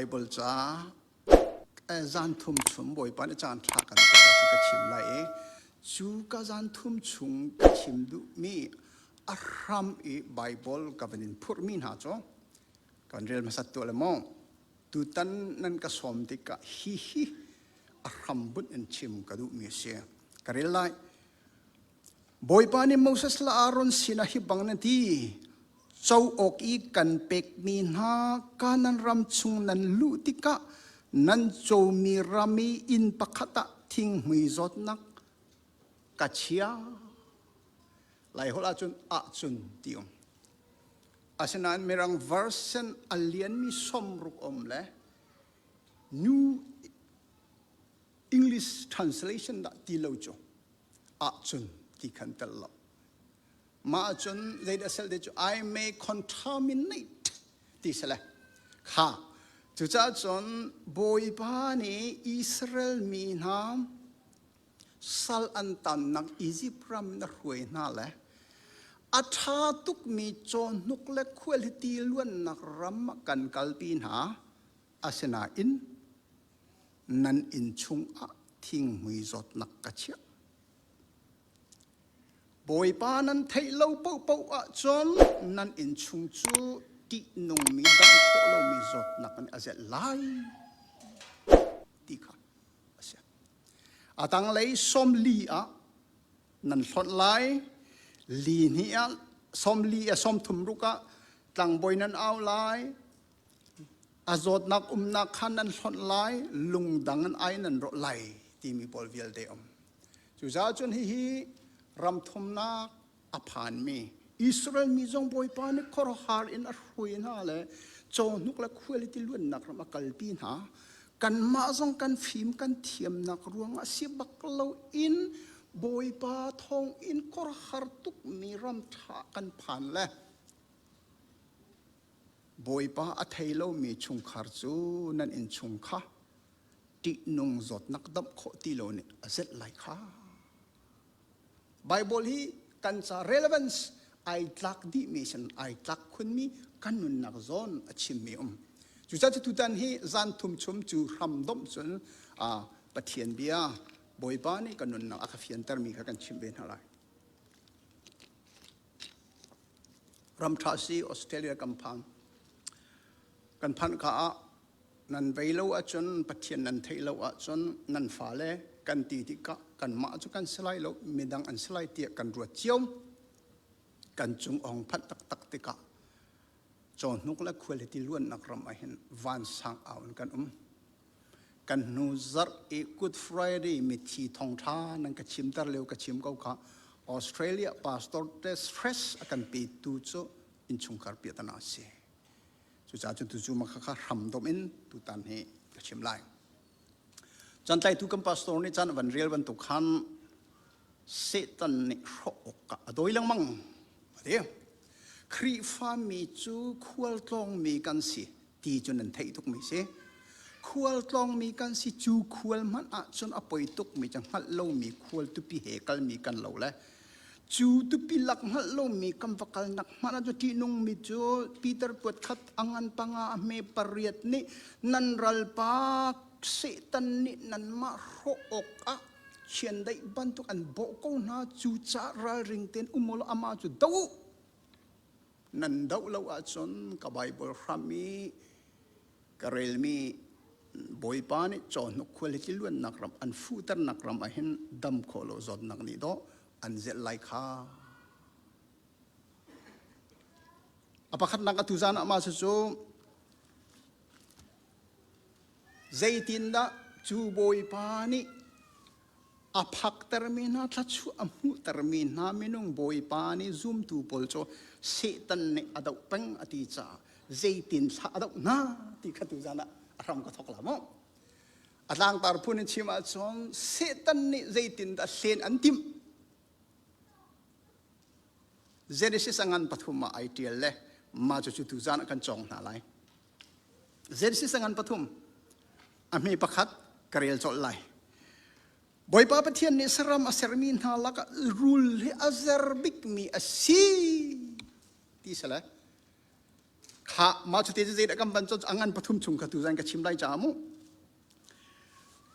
Bible ca zan thum chung Bawipa nih caan ṭha kan pek ah ka chim lai i cu ka zan thum chung ka chim duhmi a hram i Bible ka van in phurhmi hna cu kan rel hmasat tuah le maw tutan nan ka sawm tikah hi hi a hram bunh in chim ka duhmi a si. Ka rel lai. Bawipa nih Moses le Aaron sinah hi bang na ti, Co awk i kan pekmi hna Kanaan ram chung nan luh tikah nan comi ram i inn pakhat ah thinghmui zawtnak ka chia. Laiholh ahcun ahcun ti um. Asinain Mirang version a lianmi sawmruk um le New English translation dah ti lo cu ahcun ti khan tel lo. Mah ahcun zeidah sel te cu I may contaminate ti si le kha cucaah cun Bawipa nih Israel mi hna sal an tannak Egypt ram in a hruai hna le a ṭha tukmi cawhnuk le khualhiti luannak ram ah kan kalpi hna asinain nan inn chungah thinghmui zawtnak ka chiah. Bawipa nan theih lo paohpaoh ahcun nan inn chung cu ṭihnungmi dam khawh lomi zawtnak nih a zelh lai ti kha a si. A tanglei sawmli ah nan hlonh lai, li hnih ah sawmli a sawmthum ruk ah tlangbawi nan au lai, a zawtnak umnak kha nan hlonh lai, lungdang in ai nan rawh lai timi pawl vialte um. Cucaah cun hihi ram thumnak a phanmi Israel mi zong Bawipa nih khuaruahhar in a hruai hna le cawhnuk le khualiti luannak ram a kalpi hna. Kanmah zong kan fim kan thiamnak ruangah si bak loin Bawipa thawng in khuaruahhar tukmi ram ṭha kan phan le Bawipa a thei lomi chungkhar cu nan innchung kha ṭihnung zawtnak damh khawh ti lo nih a zelh lai kha. Bible hi kan ca relevance ai tlak dihmi sin ai tlak khunmi kan nunnak zawn a chimmi um. Cucaah cu tutan hi zan thum chum cu hram domh cun Pathian bia Bawipa nih kan nunnak a ka fiantermi kha kan chimh ve hna lai. Ram ṭha si Australia kan phan. Kan phanh ka ah nan vei lo ahcun Pathian nan theih lo ahcun nan fale kan ti tikah kanmah cu kan si lai lo midang an si lai tiah kan ruat cio. Kan cung ong phanh taktak tikah cawhnuk le khualiti luannak ram ah hin vansang au in kan um. Kan hnu zarh i Good Friday mithi thawngṭha nan ka chimter lio ka chim ko kha Australia pastor te stress a kan petu cu innchungkhar piahtana a si. Cucaah cun tucu ma kha hram dom in tutan hi ka chim lai. Cantlaitu kan pastor nih caan van rel bantuk khan Satan nih hrawh awk ah a dawi lengmang a ti. Khrihfami cu khualtlawngmi kan si ti cu nan theih tukmi si. Khualtlawngmi kan si cu khual hmanh ahcun a poi tukmi cu hngalh lomi khual tupi he kalmi kan lo le cu tupi lak hngalh lomi kan va kalnak hmanh ah cu ṭihnungmi cu Peter kuat khat a ngan panga a hme pariat nih nan ralpa Satan nih nanmah hrawh awkah chiandeih bantuk an bawh ko hna cucaah ralring tein um ulaw amah cu do u nan doh lo ahcun ka Bible hram i ka relmi Bawipa nih cawhnuk khualiti luannak ram an fuhternak ram ah hin dam khawh lo zawtnak nih dawh an zelh lai kha. A pakhatnak atu zan ah mah cu zeitindah cu Bawipa nih a phaktermi hna thluachuah a hmuhtermi hna minung Bawipa nih zumtu pawl cu Satan nih a doh peng a ti caah zeitin thla a doh hna ti kha tuzan ah a hram ka thawk la maw? A tlangtar phun in chim ahcun Satan nih zeitindah hlen an timh? Genesis a ngan pathum ah ai ṭial le mah cu tuzan ah kan cawng hna lai. Genesis a ngan pathum a hme pakhat ka rel colh lai. Bawipa Pathian nih saram a sermi hna lakah rul hi a zer bikmi a si ti sale. Kha mah cu te cu zeidah kan van cu a ngan pathum chung kha tu zan ka chim lai caah mu.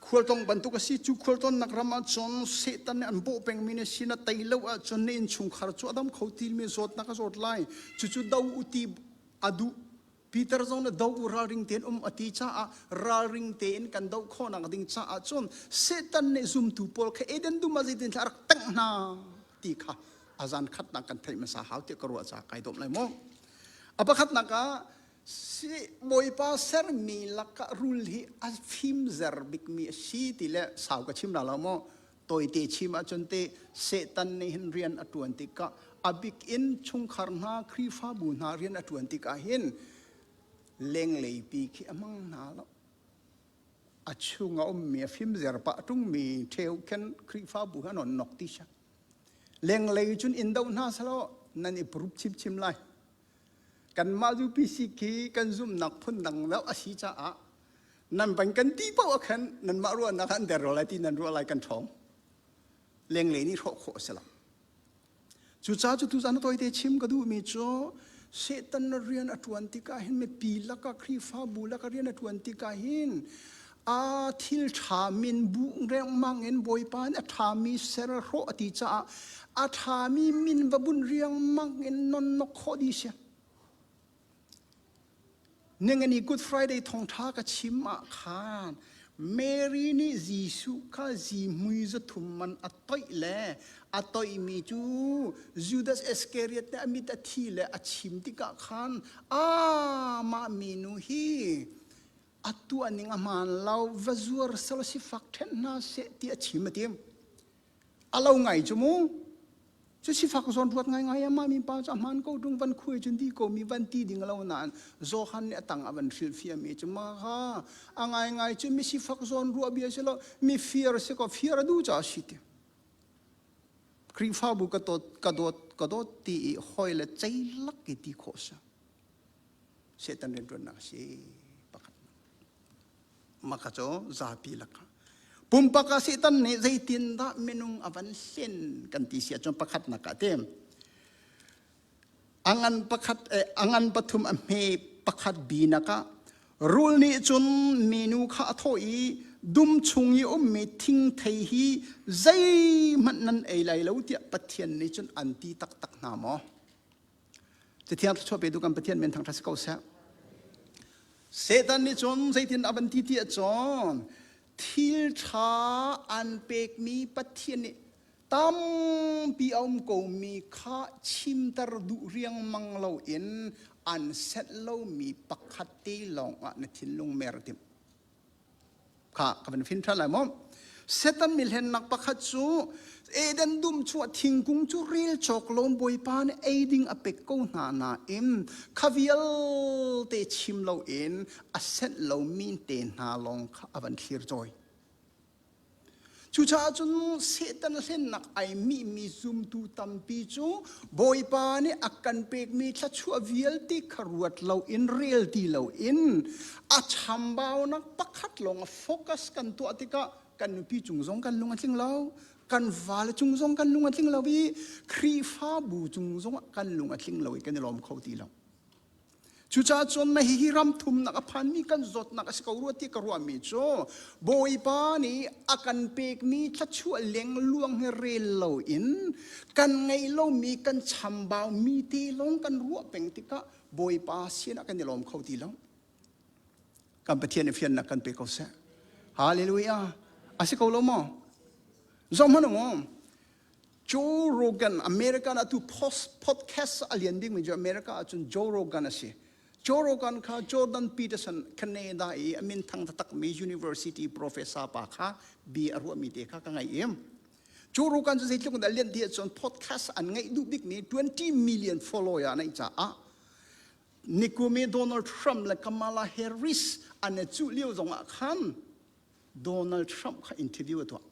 Khualtong bantuk a si cu khualtonnak ram ahcun Satan nih an bawh pengmi na si na tei lo ahcun na innchungkhar cu a dam kho ti mi zawtnak a zawt lai. Cucu do u ti a duh. Peter zong nih do u ralring tein um a ti caah ralring tein kan doh khawhnak ding caah cun Satan nih zumtu pawl kha Eden dum ah zeitin a rak tengh hna ti kha a zan khatnak kan theih hmasa hau tiah ka ruah caah kai dawm lai mu. A pakhatnak ah si Bawipa sermi lakah rul hi a fimzer bikmi a si ti le sau ka chim la lo maw tawite chim ahcun te Satan nih hin rian a ṭuan tikah a bik in chungkhar hna Khrihfabu hna rian a ṭuan tikah hin lenglei pi khi a hmang hna lo a chung a ummi a fimzer pah ṭungmi ṭheu khen Khrihfabu han on nok ti sia lenglei cun in do hna selaw nan i purup chimchim lai Kanmah UPC khi kan zumhnak phundang deuh a si caah nan van kan ti paoh ah khan nanmah ruahnak an der lai ti nan ruah lai kan ṭhawng. Lenglei nih hrawh khawh a si lo. Cucaah cu tuzan tawite chim ka duhmi cu Satan rian a ṭuan tikah hin mipi lakah Khrihfabu lakah rian a ṭuan tikah hin a thil ṭha min bu riangmang in Bawipa nih a ṭhami ser hrawh a ti caah a ṭhami min va bunh riangmang in nonnok khawh dih si. Ningani Good Friday thawngṭha ka chim ah khan Mary nih Jesuh kha zihmui zathum man a toih le a toihmi cu Judas Iscariot nih a mit a thi le a chim tikah khan ah mah minu hi a tuah ning a hmaan lo va zuar sal sifak ṭhen hna seh ti a chim a tim a lo ngai cu mu cu sifak zawn ruat ngaingai a mah mi pa cu a hmaan ko ṭung van khuai cun di ko mi van ti ding lo nain Johan nih a tang a van hrilhfiah mi cu ma kha a ngaingai cu mi sifak zawn ruah bia si lo mi fir si ko fir a duh caah si ti Khrihfabu ka dawt ka dawt ka dawt ti i hoi le ceilak i ti khawh sa Satan rianṭuannak a si pakhat. Mah kha cu zapi lakah. Pumpak ah Satan nih zeitindah minung a van hlen kan ti si ahcun pakhatnak ah tim. A ngan pakhat eh, a ngan pathum a hme pakhat binak ah rul nih cun minu kha a thawh i dum chung i ummi thingthei hi zeihmanh nan ei lai lo tiah Pathian nih cun an ti taktak hna maw? Cathiang thluachuah petu kan Pathian men thangṭhat si ko seh. Satan nih cun zeitin a van ti ti ahcun thil ṭha an pekmi Pathian nih tampi a um komi kha chimter duh riangmang loin an set lomi pakhat te lawng ah na thinlung mer timh. Kha ka van fin ṭhan lai maw? Satan milhennak pakhat cu Eden dum chuah thingkung cu rel cawk lo Bawipa nih ei ding a pek ko hna nain kha vialte chim loin a senh lomi te hna lawng kha a van thlir cawi. Cucaah cun Satan hlennak ai mihmi zumtu tampi cu Bawipa nih a kan pekmi thluachuah vialte kha ruat loin rel ti loin a chambaunak pakhat lawng a focus kan tuah tikah kan nupi cung zong kan lung a tling lo, kan vale cung zong kan lung a tling lo i Khrihfabu cung zong ah kan lung a tling lo i kan i lawm kho ti lo. Cucaah cun na hihi ram thumnak a phanmi kan zawtnak a si ko rua ti ka ruahmi cu Bawipa nih a kan pekmi thluachuah lengluang hi rel loin kan ngeih lomi kan chambaumi te lawng kan ruah peng tikah Bawipa sinah kan i lawm kho ti lo. Kan Pathian i fiannak kan pe ko seh. Hallelujah. A si ko lo maw? Zoh hmanh u mu. Joe Rogan, American atu post podcast a lian bikmi cu America ahcun Joe Rogan a si. Joe Rogan kha Jordan Peterson Canada i a min thang taktakmi university professor pa kha bia a ruahmi te kha ka ngaih i Joe Rogan cu zeitluk in dah lian ti ahcun podcast an ngeih duh bikmi 20 million follower a neih caah nikum i Donald Trump le Kamala Harris an i cuh lio zongah khan Donald Trump kha interview a tuah.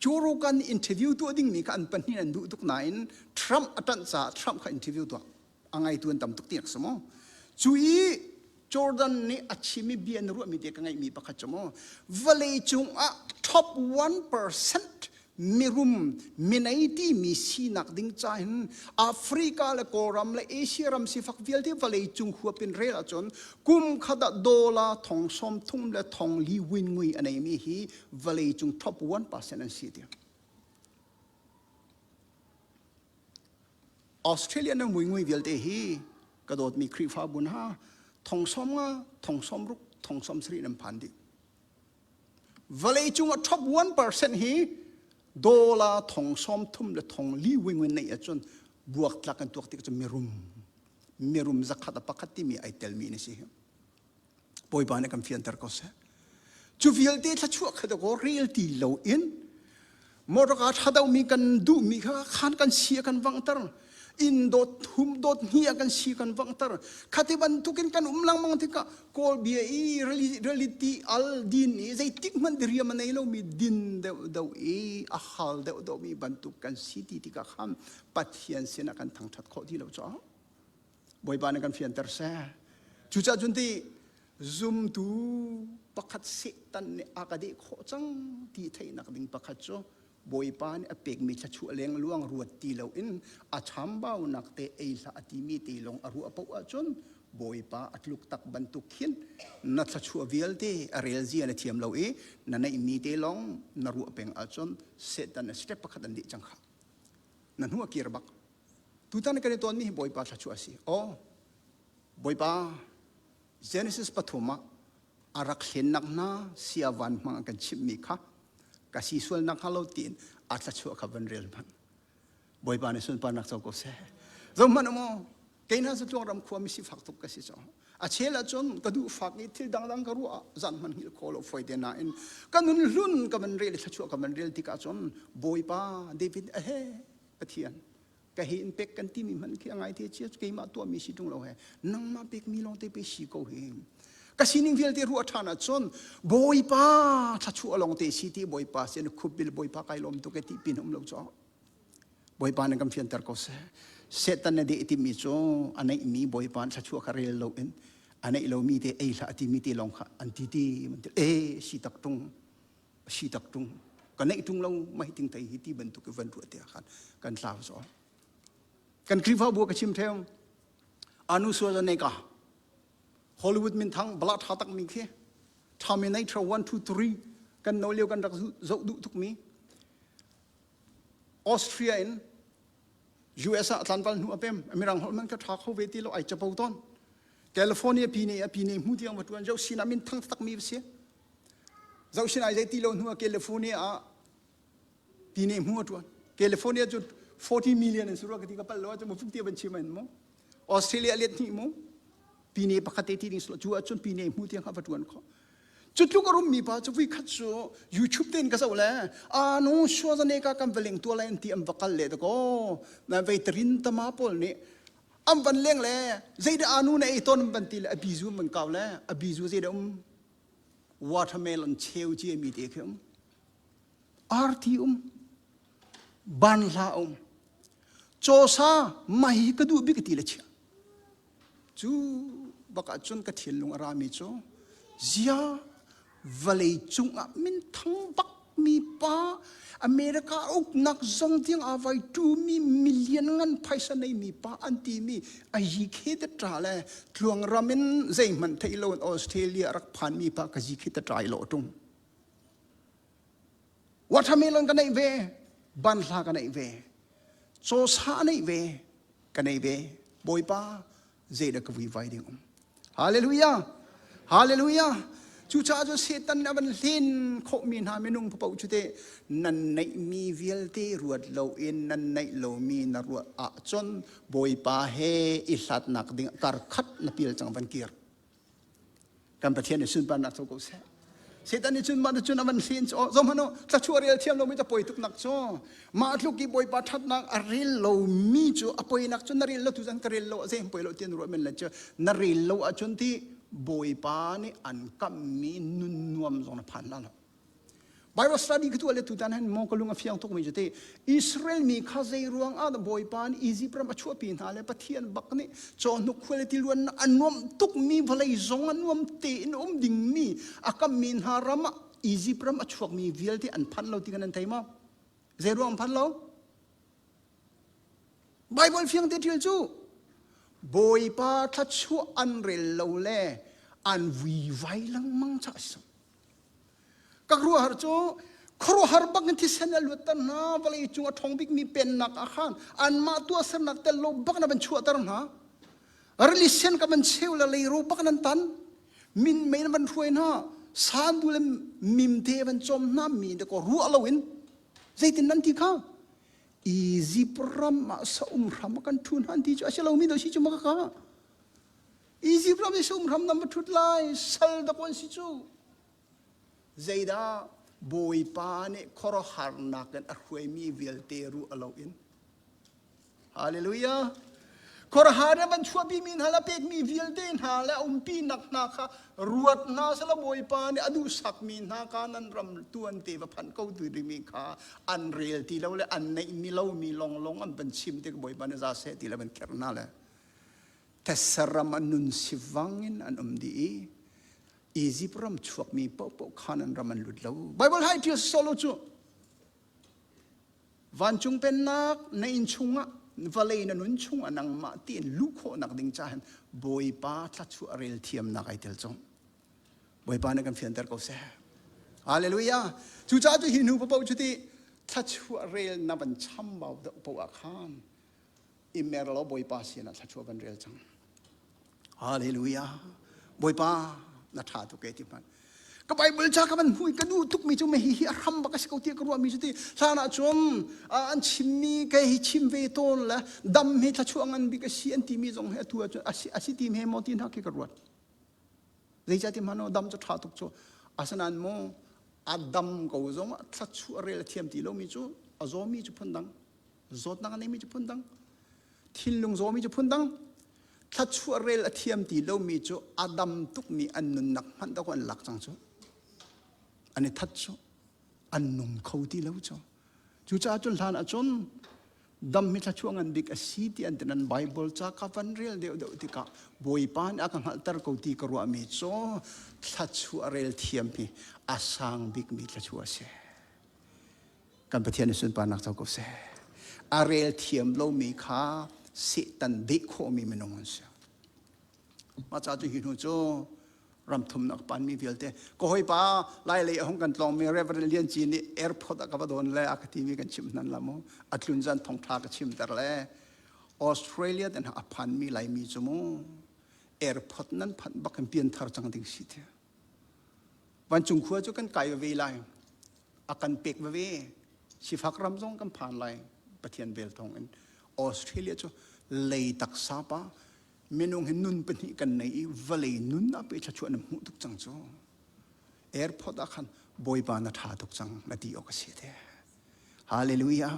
Joe Rogan nih interview tuah dingmi kha an pahnih an duh tuk nain Trump a ṭanh caah Trump kha interview tuah. A ngaitu an tam tuk ti si maw? Cu i Jordan nih a chimmi bia na ruahmi te ka ngaihmi pakhat cu maw vawlei cungah top 1% Mirum minei timi sinak ding ca hin Africa le Kawlram le Asia ram sifak vialte vawlei cung huap in rel ahcun kum khat ah dollar thong sawm thum le thong li win ngui a neimi hi vawlei cung top 1% an si ti. Australia na mui ngui vialte hi ka dawtmi Khrihfabu hna thong sawm nga, thong sawm ruk, thong sawm sarih nan phan dih. Vawleicung a top 1% hi dollar thong sawm thum le thong li wingwin neih ahcun buaktlak an tuak tik cu mirum mirum zakhat a pakhat timi ai telmi na si hi. Bawipa nih kan fianter ko seh. Cu vialte thluachuah kha dakaw rel ti loin motorka ṭha deuhmi kan duhmi kha khan kan si a kan vanghter. Inn dawt hum dawt hni a kan si kan vanghter. Khati bantukin kan um lengmang tikah Kawl bia i reality al din i zeitik hmanh diriam a nei lomi din deuh deuh i a hal deuh deuhmi bantuk kan si ti tikah khan Pathian sinah kan thangṭhat khawh ti lo caah Bawipa nih kan fianter seh. Cucaah cun ti zumtu pakhat Satan nih a ka deh khawh cang ti theihnak ding pakhat cu Bawipa nih a pekmi thluachuah lengluang ruat ti loin a chambaunak te ei hlah a timi te lawng a ruah paoh ahcun Bawipa a tluk tak bantuk khin na thluachuah vialte a rel zia na thiam lo i na neihmi te lawng na ruah peng ahcun Satan a step pakhat an dih cang kha. Na hnu a kir bak. Tutan kan i tawnmi hi Bawipa thluachuah a si. Aw, Bawipa, Genesis pathum ah a rak hlennak hna sia van hmang a kan chimhmi kha ka si sualnak hnga lo tiin a thluachuah kha van rel hmanh. Bawipa nih sunparnak co ko seh. Zohhmanh maw, kei hna cu tluang ram khua mi sifak tuk ka si cang. A chel ahcun ka duh fak i thil dangdang ka ruah zan hmanh hngilh kho lo foi te nain ka nun hlun ka van rel i thluachuah ka van rel tikah cun Bawipa David a he Pathian ka hi in pek kan timi hmanh khi a ngai te chia keimah tuahmi si ṭung lo he nangmah pekmi lawng te pe si ko hi ka sining vialte ruah ṭhan ahcun Bawipa thluachuah lawng te si ti Bawipa sin khupbil Bawipa kai lawm tuk e ti pin um lo cu Bawipa nih kan fianter ko seh Satan na deh timi cu a neihmi Bawipa thluachuah kha rel lo in a neih lomi te ei hlah timi te lawng kha an ti ti e si tak ṭung si tak ṭung ka neih ṭung lo mah ting thei hi ti bantuk i van ruah te khan kan tlau zaw kan Khrihfabu ka chim theo anu Schwarzenegger Hollywood min thang bala tha tak mi khi Terminator 1 2 3 kan no lio kan rak zoh duh tuk mi Austria in US ah tlanval hnu a pem mirang holh man ka tha kho ve ti lo ai chapo ton California pi ne a pi ne hmu tiang va tuan zo sin ah min thang tak mi si Zoh sin ai zei ti lo hnu ah California ah tine hmu a tuan. California cu 40 million in surua ka ti ka pal lo cu mu fuk ti ban chim an mu. Australia let hnih mu. Pine pakhat te ti ding slo cu ahcun pine hmu tiang kha va tuan kho. Cu tluk a rum mi pa cu vui khat cu YouTube ten ka zoh le anu suazane ka kan va leng tua lai an ti an va kal le da ko. Na vei tarin tama pawl nih an van leng le zeidah anu na ei ton ban ti le a bizu man kau le a bizu zeidah um watermelon cheu cia mi te khi um arti um banhla um cawsa mai ka duh bik ti le chia cu bak ah cun ka thinlung a rami cu zia vawlei cungah minthang bak mi pa America uknak zong tiang a vai tu mi million ngan phaisa nei mi pa an ti mi a yi khe te tra le tluang ram in zeihmanh thei lo in Australia rak phan mi pa ka zi khi te trai lo tung watermelon ka nei ve banhla ka nei ve chawsa nei ve ka nei ve bawipa zeidah ka vuivai ding um hallelujah hallelujah cucaah cu Satan a van hlen khawhmi hna minung paoh cu te nan neihmi vialte ruat loin nan neih lomi na ruah ahcun Bawipa he i hlatnak ding kar khat na pil cang van kir kan Pathian nih sunparnak co ko seh Satan nih cun mah cun a van hlen cu zoh hmanh u thluachuah rel thiam lomi cu poi tuk nak cu mah tluk i Bawipa ṭhatnak a rel lomi cu a poinak cu na rel lo tu zan ka rel lo zei poi lo tian ruah men le cu na rel lo ahcun ti Bawipa nih an kamhmi nun nuam zong na phan la lo Bible study ka tuah le tutan hin maw ka lung a fiang tuk mi cu ti Israel mi kha zei ruang ah Bawipa nih Egypt ram a chuahpi hna le Pathian bak nih cawhnuk khual le tiluan a nuam tuk mi vawlei zong a nuam tein um ding mi a kam mi hna ram ah Egypt ram a chuak mi vialte an phanh lo ti kan an thei maw? Zei ruang phan lo? Bible fiang te ṭial cu Bawipa thluachuah an rel lo le an vuivai lengmang ca a si. Ka ruahar cu khuaruahhar bak in thisen a luatter hna vawlei cung a ṭhawng bikmi pennak ah khan anmah tuahsernak tel lo bak na van chuahter hna. Rili sen ka van cheu le leiro bak nan tan. Min mei na van hruai hna. Sandu le mimte van cawm hna mi dakaw ruah loin zeitin nan ti kha Egypt ram ah saum hram a kan ṭhu hna an ti cu a si lomi do si cu ma ka Egypt ram i saum hram nan va ṭhut lai sal dak an si cu zeidah Bawipa nih khuaruahharnak in a hruaimi vialte ruah lo in Hallelujah. Khuaruahhar in van chuahpi mi hna le pekmi vialte hna le umpinak hna kha ruat hna selaw Bawipa nih a duhsakmi hna kha nan ram tuan te va phanh ko tu dingmi kha an rel ti lo le an neihmi lomi longlong an van chim tik Bawipa nih za seh ti le van kherh hna le thetse ram an nun sivang in an um dih i Egypt ram chuakmi paohpaoh khan an ram an lut lo. Bible hai ṭial solo cu Vancung pennak na inn chungah vawlei na nun chungah nangmah tiin luh khawhnak ding ca hin Bawipa thluachuah rel thiamnak ai tel cung. Bawipa nih kan fianter ko seh. Hallelujah. Cucaah cu hi hnu paoh cu ti thluachuah rel na van chambau deuh paoh ah khan i mer law Bawipa sinah thluachuah van rel cang. Hallelujah. Bawipa na ṭha tuk e ti hmanh. Ka Bible ca ka van hmu i ka duh tukmi cu hi hi a hram bak a si ko tiah ka ruahmi cu ti hlan ah cun an chimmi kei hi chim ve tawn le dam hi thluachuah ngan bik a si an timi zong hi atu ahcun a si a si ti he maw ti hna khi ka ruat. Zeicah ti hmanh dam cu ṭha tuk cu asinain mu a dam ko zong ah thluachuah rel a thiam ti lomi cu a zawmi cu phundang zawtnak a neimi cu phundang thinlung zawmi cu phundang thluachuah rel a thiam ti lomi cu a dam tukmi an nunnak hmanh dawk an lak cang cu an i that cu an nung kho ti lo cu cucaah cun hlan ahcun dam hi thluachuah ngan bik a si ti an ti nan Bible ca ka van rel deuh deuh tikah Bawipa nih a ka hngalhter ko ti ka ruahmi cu thluachuah rel thiam hi a sang bikmi thluachuah a si. Kan Pathian nih sunparnak co ko seh. A rel thiam lomi kha Satan deh khawhmi minung an si. Mah ca cu hi hnu cu ram thumnak panmi vialte ka hawipa lai lei a hung kan tlawngmi Reverend Lian Ci nih airport ah ka va don le a ka timi kan chimh hnan la mu a tlun zan thongtha ka chimter le Australia ten a phanmi laimi cu mu airport nan phanh bak in pianthar cang ding si the Vancung khua cu kan kai ve lai. A kan pek veve. Sifak ram zong kan phan lai. Pathian vel thawng in. Australia cu lei taksa pa minung hi nun pahnih kan nei i vawlei nun ah pe thluachuah na hmuh tuk cang cu. Airport ah khan Bawipa na ṭha tuk cang na ti awk a si te. Hallelujah.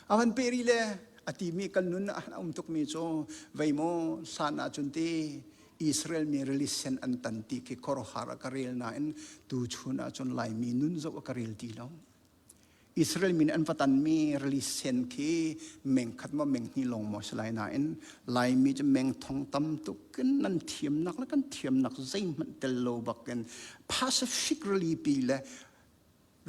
A van pe rih le a timi kan nun ah a um tukmi cu vei maw hlan ahcun ti Israel mi rili sen an tan ti khi khuaruahhar a ka rel nain tu chun ahcun Laimi nun zoh a ka rel ti lo. Israel mi nih an va tanmi rili sen khi meng khat maw meng hnih lawng maw si lai nain Laimi cu meng thong tam tuk in nan thiamnak le kan thiamnak zeihmanh tel lo bakin Pacific rili pi le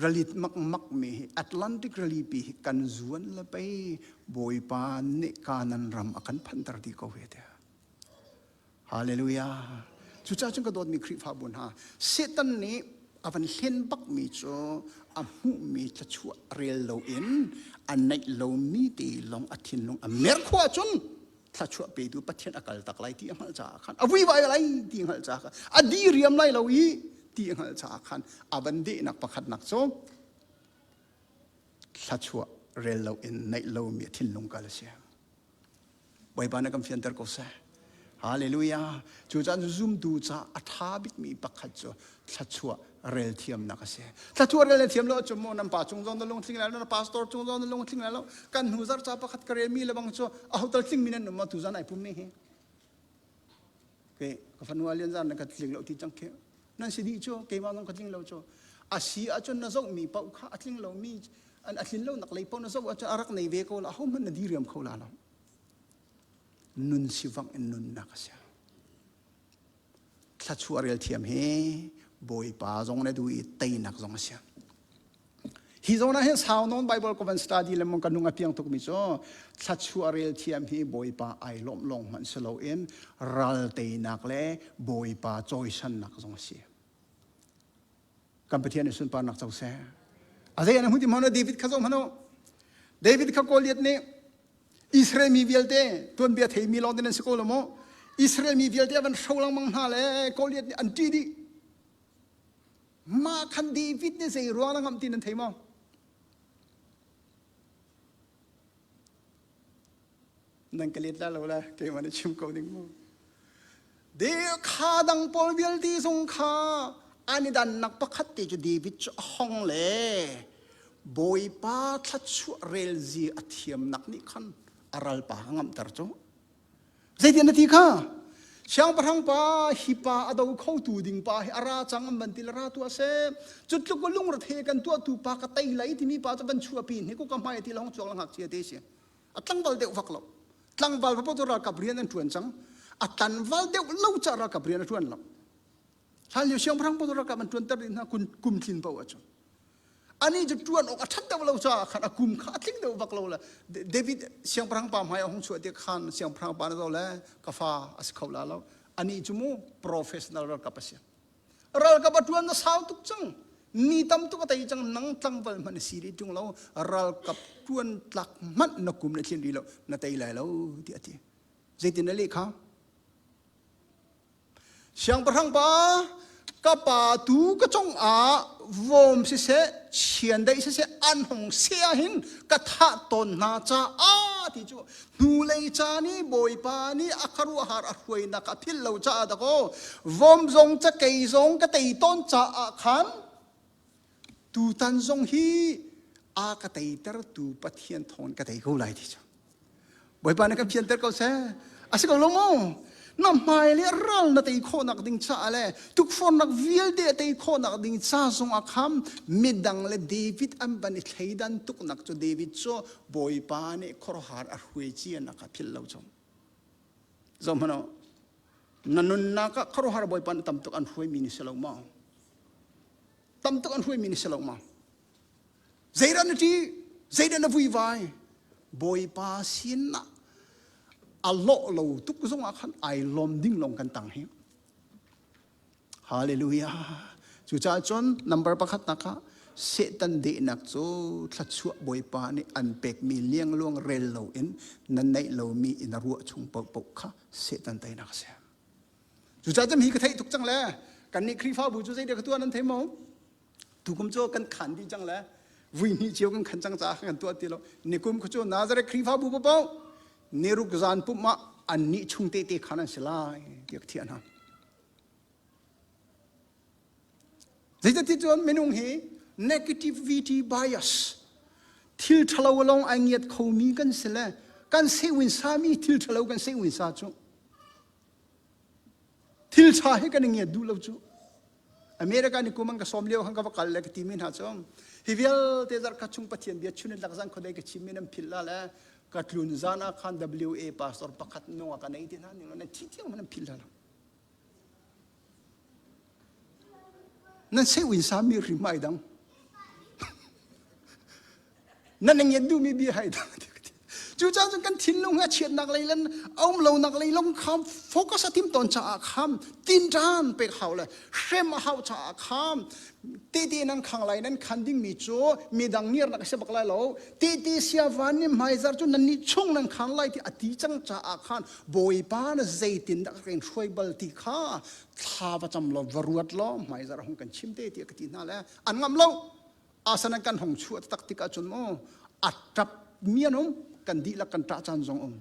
Ralit makmak mi hi Atlantic rilipi hi kan zuan le pei Bawipa nih Kanan ram a kan phanter dih ko he tiah. Hallelujah. Cucaah cun ka dawtmi Khrihfabu hna, Satan nih a van hlen bakmi cu a hmuhmi thluachuah rel loin a neih lomi te lawng a thinlung a mer khawh ahcun thluachuah petu Pathian a kal tak lai ti a hngalh caah khan a vuivai lai ti a hngalh caah khan a diriam lai lo i ti a hngalh caah khan a van dehnak pakhatnak cu thluachuah rel lo in neih lomi a thinlung kal a si. Bawipa nih kan fianter ko seh. Hallelujah. Cu caan cu zumtu ca a ṭha bikmi pakhat cu thluachuah rel thiamnak a si. Thluachuah rel na thiam lo ahcun maw nan pa cung zong na lungtling lai lo, na pastor cung zong na lungtling lai lo. Kan hnu zarh ca pakhat ka relmi le bang cu aho tal tlingmi nan um ma tuzan ai pummi hi. Ke ka fanu alian zan na ka tling lo ti cang khi. Nan si dih cu keimah zong ka tling lo cu. A si ahcun na zohmi paoh kha a tling lomi an a tlin lo nak lei paoh na zoh ahcun a rak nei ve ko la ho hmanh na diriam kho la lo. Nun sivangh in nunnak a si. Thluachuah rel thiam hi Bawipa zong na duh i teinak zong a si. Hi zawn ah hin sau nawn Bible ka van study le ka nung a piang tukmi cu thlachuah rel thiam hi Bawipa ai lawmh lawng hmanh si loin ral teinak le Bawipa cawisannak zong a si. Kan Pathian nih sunparnak co seh. A zei an hmu ti hmanh David kha zong hmanh David kha Goliath nih Israel mi vialte tuanbia theimi lawng te nan si ko lo maw? Israel mi vialte a van hro lengmang hna le Goliath nih an ṭih dih. Mah khan David nih zei ruang na ngamh ti nan thei maw? Nan ka let la lo la keimah nih chim ko ding mu. De kha dang pawl vialte zong kha an i dannak pakhat te cu David cu a hong le Bawipa thlachuah relzi a thiamnak nih khan a ralpa a ngamhter cu. Zeitin na ti kha? Siangpahrang pa hi pa a do khotu ding pa hi a ra cang an van ti le ra tuah seh. Cu tluk lungrethe kan tuahtu pa ka tei lai timi pa cu van chuahpi hnik ka hmai ti lawng chuak la ngakchia te si. A tlangval deuh vak lo. Tlangval va cu ralkap rian an ṭuan cang. A tlanval deuh lo ca ralkap rian a ṭuan lo. Hlan lio siangpahrang pa cu ralkap an ṭuanter dih hna kum tlin paoh ahcun. Ani cu ṭuan awk a ṭhat deuh lo caah khan a kum kha a tling deuh bak lo le David siangpahrang pa hmai a hung chuah tik khan siangpahrang pa na zo le ka fa a si kho la lo. Ani cu mu professional ralkap a si. Ralkap a ṭuan na sau tuk cang. Mi tam tuk a tei cang nang tlangval hmanh na si rih ṭung lo. Ralkap ṭuan tlak hmanh na kum na tlin rih lo na tei lai lo tiah a ti. Zeitin na leh kha? Siangpahrang pa, ka pa tu ka cungah vom siseh, chiandeih siseh an hung seh ahhin ka thah tawn hna caah ti cu hnulei ca nih Bawipa nih a khuaruahhar a hruainak a philh lo caah dakaw vom zong cakei zong ka tei tawn caah khan tutan zong hi a ka teitertu Pathian thawng ka tei ko lai ti cu. Bawipa nih kan fianter ko seh. A si ko lo maw? Na hmai le ral na tei khawhnak ding caah le tukforhnak vialte a tei khawhnak ding ca zong ah kham midang le David an van i thleidan tuknak cu David cu Bawipa nih khuaruahhar a hruai cianak a philh lo chung. Zohhmanh u, na nunnak ah khuaruahhar Bawipa nih tam tuk an hruaimi ni si lo maw? Tam tuk an hruaimi ni si lo maw? Zeidah na ṭih? Zeidah na vuivai? Bawipa sinah a lawh lo tuk zongah khan ai lawm ding lawng kan tang hi. Hallelujah. Cucaah cun number pakhat nak ah Satan dehnak cu thluachuah Bawipa nih an pekmi liangluang rel loin na neih lomi in a ruah chung paohpaoh kha Satan teinak a si. Cucaah cun hi ka theih tuk cang le kannih Khrihfabu cu zeidah ka tuah nan thei maw? Tukum cu kan khan dih cang le vui hnih cio kan khan cang caah kan tuah ti lo. Nikum khu cu Nazareth Khrihfabu paoh niruk zan pumh ah annih chung te te khan an si lai tiah ka thiah hna. Zeicahti cun minung hi negativity bias thil ṭhalo lawng ai ngiat khomi kan si le kan sehwin sami thil ṭhalo kan sehwin sa cu thil ṭha hi kan i ngiat duh lo cu America ni kum an ka sawm lio khan ka va kal le ka timi hna cu hi vialte zarh khat chung Pathian bia chun in lak zan khuadei ka chimmi nan philh la le ka tlun zan ah khan WA pastor pakhat nung a ka nei ti hna ning nan thi tiang nan philh la lo nan sewin sa mi rim ai dang nan ngiat duhmi bia hai dang Cucaah cun kan thinlung hi a chiatnak lei le a um lonak lei lawng kha focus a tim tawn caah kham tinṭan pek hau le hrem a hau caah kham tete nan khang lai nan khan dingmi cu midang ngiarnak a si bak lai lo tete siavan nih hmaizar cu nan nih chung nan khan lai ti a ti cang caah khan Bawipa na zeitin dah ka in hruai bal ti kha thla va cam law va ruat law hmaizar hung kan chim te tiah ka ti hna le an ngam lo Asanan kan hong chuah tak tik ahcun mu a ṭap mi an um kan dihlak kan ṭah caan zong um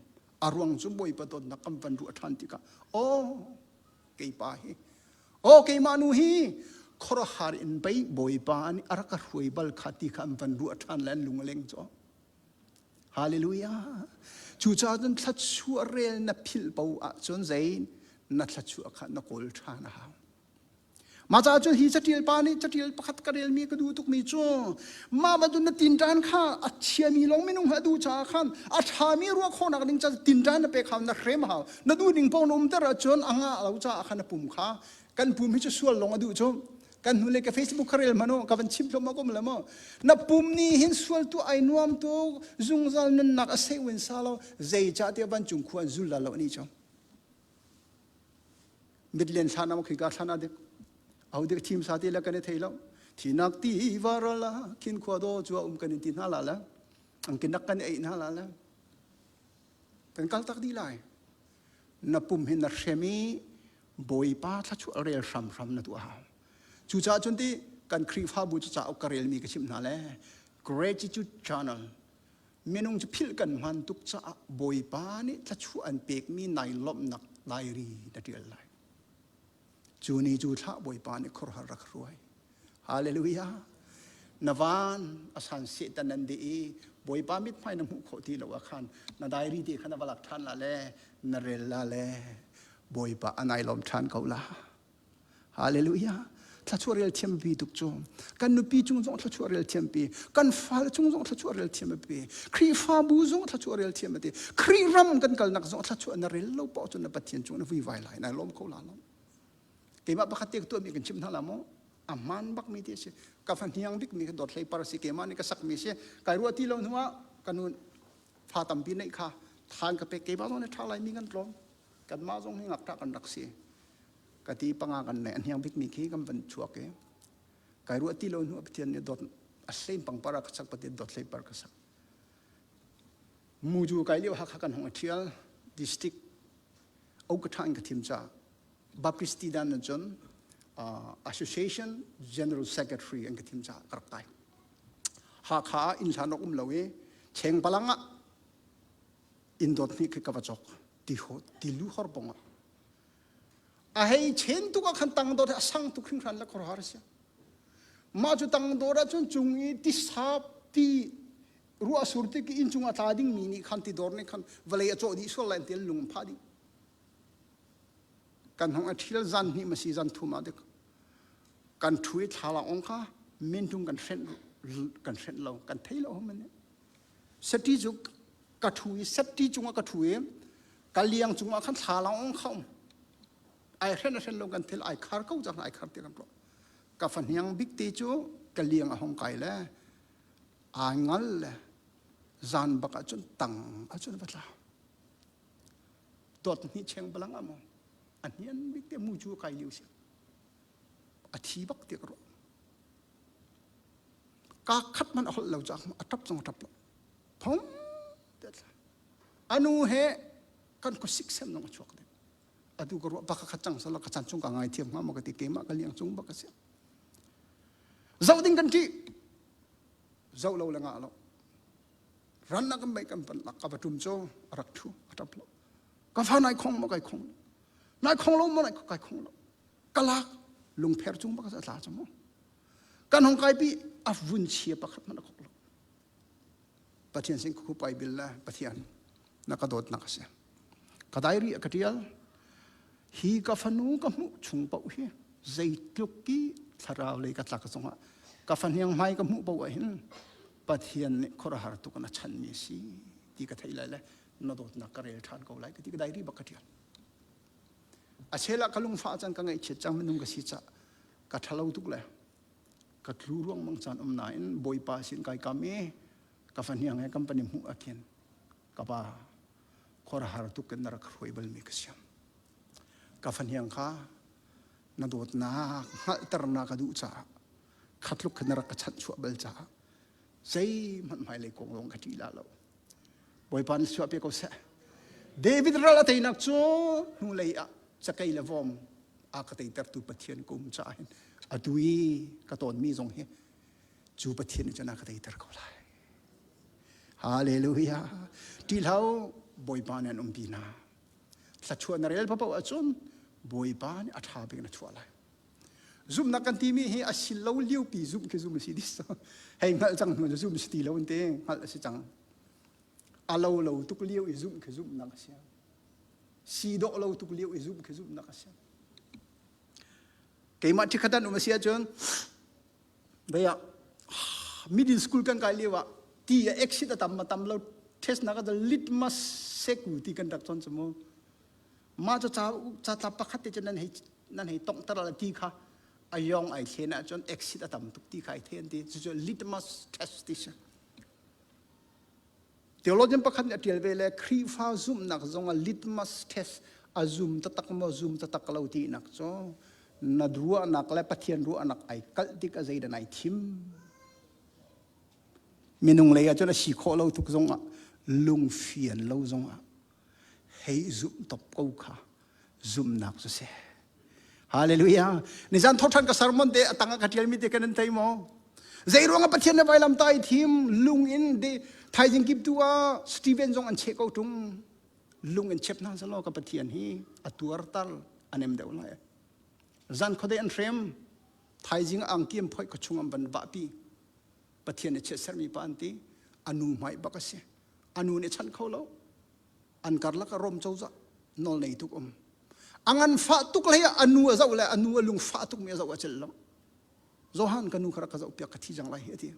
a ruang cu Bawipa dawtnak kan van ruah ṭhan tikah aw keipa hi aw keimah nu hi khuaruahhar in pei Bawipa nih a rak ka hruai bal kha ti kha an van ruah ṭhan le an lung a leng cu Hallelujah cucaah cun thluachuah rel na philh po ahcun zei na thluachuah kha na kawl ṭhan a hau Mah caah cun hi catial pa nih catial pakhat ka relmi ka duh tukmi cu mah bantuk na tinṭan kha a chiami lawng minung he a duh caah khan a ṭhami ruah khawhnak ding ca tinṭan na pek hau na hrem hau na duh ning paoh na umter ahcun a ngah lo caah khan na pum kha kan pum hi cu sual lawng a duh cu. Kan hnu le ka Facebook ka rel mano ka van chim thluahmah ko la mo. Na pum ni hin sual tu ai nuam tu zungzal nunnak a sei wen sa lo zei cha te van cung khuan zul la lo ni cho. Mitlen thlan am khika thlan a dik. Au dik thim sa ti la kan i thei lo. Thinak ti varala khin khua do chua um kan in ti hna la la. Ang kinak kan ei hna la la. Kan kal tak di lai. Na pum hin na hrem i Bawipa thluachuah rel hramhram na tuah hau. Cucaah cun ti kan Khrihfabu cu cauk ka relmi ka chimh hna le Gratitude Journal minung cu philh kan hman tuk caah Bawipa nih thluachuah an pekmi nai lawmhnak diary na ṭial lai. Cu ni cu thlah Bawipa nih khuaruahhar rak hruai. Hallelujah. Na van a san Satan nan dih i Bawipa mithmai na hmuh khawh ti lo ah khan na diary te kha na va lak ṭhan la le na rel la le Bawipa a nai lawm ṭhan ko la. Hallelujah. Thluachuah rel thiam pi tuk cu. Kan nupi cung zong thluachuah rel thiam pi. Kan fale cung zong thluachuah rel thiam pi. Khrihfabu zong thluachuah rel thiam ati. Khrih ram kan kalnak zong thluachuah na rel lo paoh cun na Pathian cung na vuivai lai. Nai lawm kho la lo. Keimah pakhat te ka tuahmi kan chimh hna la maw? A hmaan bakmi ti a si. Ka fa hniang bikmi ka dawt hlei par a si. Keimah nih ka sakmi si. Kai ruah ti lo hnu ah ka nu fa tampi neih kha than ka pek. Keimah zong nih ṭha laimi kan tlawm. Kanmah zong hi ngakṭah kan rak si. Ka ti panga kan nei. A hniang bikmi khi kan van chuak i kai ruah ti lo hnu ah Pathian nih dawt a hlein pangpar a ka sak Pathian dawt hlei par ka sak. Muju kai lio Hakha kan hong a ṭhial district Okatha in ka thim caah Baptist ti dan cun Association General Secretary an ka thim caah ka rak kai. Hakha ah inn hlan rak um lo i Chengpalang ah inn dawt hnih khi ka va cawk ti ho ti lu hor bong ah a hei chen tuk ah khan tang dawt a sang tuk hringhran le khor har sia mah cu tang dawt ah cun cung i tisa ti ruah sur tik inn cung a tla ding mi nih khan ti dawr nih khan vawlei a cawh dih sual lai ti lung phah dih kan hong a ṭhial zan hnih ma si zan thum ah dik kan ṭhu i thla ong kha mintung kan hrenh kan hrenh lo kan thei lo man seti cu ka ṭhu i seti cungah ka ṭhu i ka liang cungah khan thla ong kha um ai hren a hren lo kan thil ai khar ko cang ai khar ti kan ruah ka fahniang bik te cu ka liang a hong kai le ai ngal le zan bak ah cun tang ah cun va tla dot hnih cheng balang ah maw a hnian bik te mu cu kai liu si a thi bak ti ka ruah ka khat man a holh lo cak a tap zong a tap lo thong te tla anu he kan ko sik sem nong a chuak de atu ka ruah baka khat cang sala ka chan chung ka ngai thiam hnga ma ka ti keimah ka liang cung bak ka sia zoh ding kan ṭih zoh lo le ngah lo ran na kan mei kan pan lak ka va tum cu a rak thu a ṭap lo ka fa nai khong ma kai khong lo nai khong lo ma nai kai khong lo ka lak lungpher cung bak a tla cu mu kan hong kai pi a vun chia pakhat man a khok lo Pathian sin khu pai bil le Pathian na ka dawtnak a si ka diary a ka ṭial hi ka fanu ka hmuh chung paoh hi zeitluk ki thlarau lei ka tlak zongah ka fahniang hmai ka hmuh paoh ah hin Pathian nih khuaruahhar tuk in a chanmi a si ti ka theih lai le na dawtnak ka rel ṭhan ko lai ka ti ka diary bak ka ṭial a chel ah ka lungfah cang ka ngaihchiat cang minung ka si cah ka ṭhalo tuk le ka tlu ruangmang caan um nain Bawipa sin kai kam i ka fahniang he company hmuh ah khin ka pa khuaruahhar tuk in na rak hruai balmi ka siam ka fahniang kha na dawtnak hngalhternak ka duh caah khatluk kha na rak ka chanhchuah bal caah zeihmanh hmailei kong zong ka ṭih la lo Bawipa nih chuah pe ko seh David ral a teinak cu hnulei ah cakei le vom a ka teitertu Pathian ka um caah hin atu i ka tawnmi zong hi cu Pathian nih cun a ka teiter ko lai Hallelujah ṭih hlah Bawipa nih an umpi hna thluachuah na rel paoh ahcun Bawipa nih a ṭha bik na chuah lai Zumhnak kan timi hi a si lo liopi zumh khi zum a si dis. Hei hngalh cang hnu zumh si ti lo an ti hngalh a si cang. A lo lo tuk lio i zumh khi zumhnak a si. Si dawh lo tuk lio i zumh khi zumhnak a si. Keimah ṭhikhat an um a si ahcun vei ah middle school kan kai lio ah ti a exit a tam a tam lo test nak ah litmus seku ti kan rak cawn cu mu. Mah cu ca ca tlap pakhat te cu nan hei nan hei tonghter la ti kha. A yong ai thlen ahcun acid a tam tuk ti kha ai then ti. Cucu litmus test ti si. Theologian pakhat nih a ṭial ve le Khrihfa zumhnak zongah litmus test a zum taktak maw zum taktak lo tinak cu na ruahnak le Pathian ruahnak ai kalh tik a zeidah nai thim. Minung lei ahcun a si khawh lo tuk zongah lungfian lo zongah hei zumh top ko kha zumhnak cu si. Hallelujah. Nizan thawṭhan ka sermon te a tang ah ka ṭialmi te kan in thei maw? Zei ruangah Pathian na vailam ta i thim lung in de thaizing kip tu ah Stephen zong an cheh ko ṭung. Lung in chep hna selaw ka Pathian hi a tuar tal a nem deuh lai. Zan khuadei an hrem thaizing angki an phoih khuachung an van vahpi. Pathian nih chiatsermi pa an ti. A nu hmai bak a si. A nu nih chanh kho lo. An karlak ah Rom cozah nawl nei tuk um. A ngan fah tuk hlei ah a nu a zoh le a nu a lung fah tuk mi a zoh a celh lo. Johan ka nu kha rak ka zoh piak ka thi cang lai hi a ti.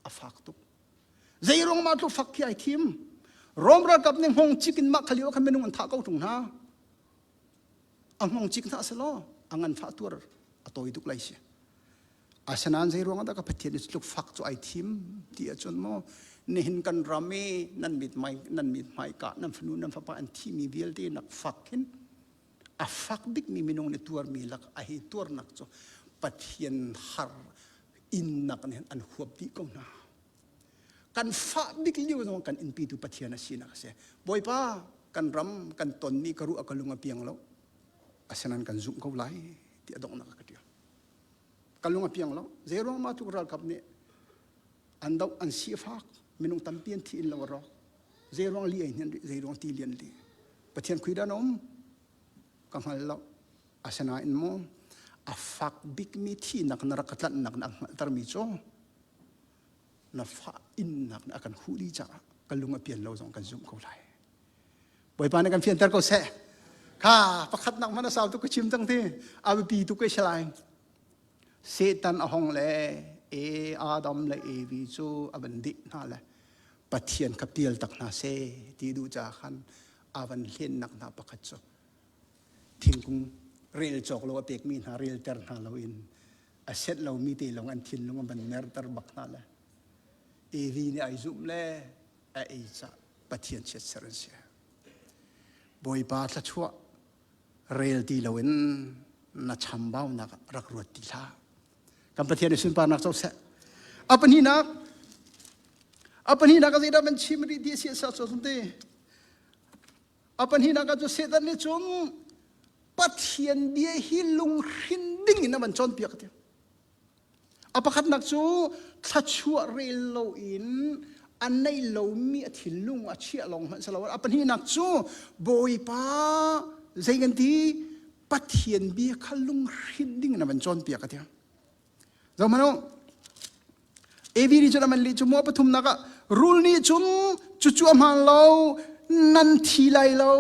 A fak tuk. Zei ruang mah tluk fak khi ai thim. Rom ralkap nih hngong cik in mah kha lio khan minung an thah ko ṭung hna. A hngong cik hna selaw a ngan fah tuar a tawi tuk lai si. Asinain zei ruangah dah ka Pathian nih tluk fak cu ai thim ti ahcun maw nihin kan ram i nan mithmai nan mithmai ka nan fanu nan fapa an thimi vialte nak fak hin a fak bikmi minung nih tuarmi lak a hi tuarnak cu Pathian har innak nih an huap dih ko hna. Kan fah bik lio zong kan innpi tu Pathian a sinak a si. Bawipa kan ram kan tonmi ka ruah ka lung a piang lo. Asinain kan zumh ko lai ti a donghnak a ka ṭial. Ka lung a piang lo. Zeiruang mah tluk ralkap nih an doh an sifak minung tampi an thi in lo a rawk. Zeiruang li ei hnian rih zeiruang ti lian li. Pathian khui dah na um? Ka hngal lo. Asinain maw a fak bikmi thihnak na rak ka tlanhnak na hngalhtermi cu na fah innak na kan huh dih caah ka lung a pian lo zong kan zumh ko lai. Bawipa nih kan fianter ko seh. Kha pakhatnak hmanh a sau tuk ka chim cang ti. A biapi tuk ka si lai. Satan a hong le e Adam le Evi cu a van dih hna le Pathian kha pial tak hna seh ti duh caah khan a van hlennak hna pakhat cu thingkung rel cawk lo a pekmi hna relter hna loin a set lomi te lawng an thinlung a van merter bak hna le Evi nih ai zumh le a ei cah Pathian chiatser an si. Bawipa thluachuah rel ti loin na chambaunak rak ruat ti hlah. Kan Pathian i sunparnak co seh. A pahnihnak a pahnihnak a zeidah man chim rih ti si sa so te. A pahnihnak ah cu Satan nih cun Pathian bia hi lunghrin ding in a van cawnpiak ti. A pakhatnak cu thluachuah rel loin a nei lomi a thinlung a chiah lawng hmanh si lo. A pahnihnak cu Bawipa zei kan ti Pathian bia kha lunghrinh ding in a van cawnpiak a ti. Zohhmanh u. Evi nih cun a man lih cu maw pathumnak ah rul nih cun cucu a hmaan lo nan thi lai lo.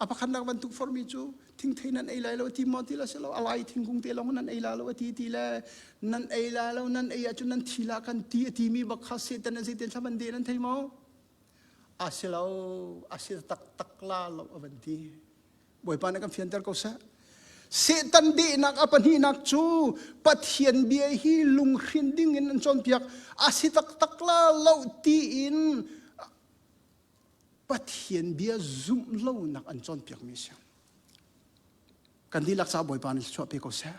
A pakhatnak bantuk formi cu thingthei nan ei lai lo ti maw ti la si lo a lai thingkung te lawng nan ei la lo a ti ti le nan ei la lo nan ei ahcun nan thi la kan ti a timi bak kha Satan an Satan thla van de nan thei maw a si lo a si taktak la lo a van ti Bawipa nih kan fianter ko seh Satan dehnak a pahnihnak cu Pathian bia hi lunghrin ding in an cawnpiak a si taktak la lo tiin Pathian bia zumh lonak an cawnpiakmi a si. Kan dihlak caah Bawipa nih thluachuah pe ko seh.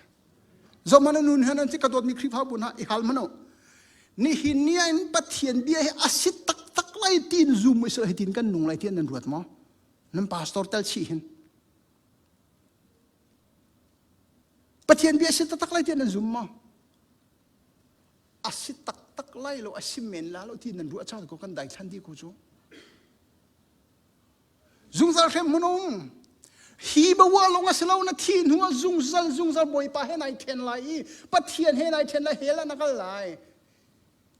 Zohmanh nun he nan ka dawtmi Khrihfabu hna i hal hmanh u. Nihin ni ah in Pathian bia hi a si taktak lai tiin zum i hi tin kan nung lai tiah nan ruat maw? Nan pastor tel chih hin. Pathian bia a si taktak lai tiah nan zum maw? A si taktak lai lo, a si men la lo ti nan ruah cang ko kan daithlan dih ko cu. Zungzal hrem hmun um. Hi bawa lawng a si lo na thi hnu ah zungzal zungzal Bawipa he nai then lai i Pathian he nai then lai hell ah na kal lai.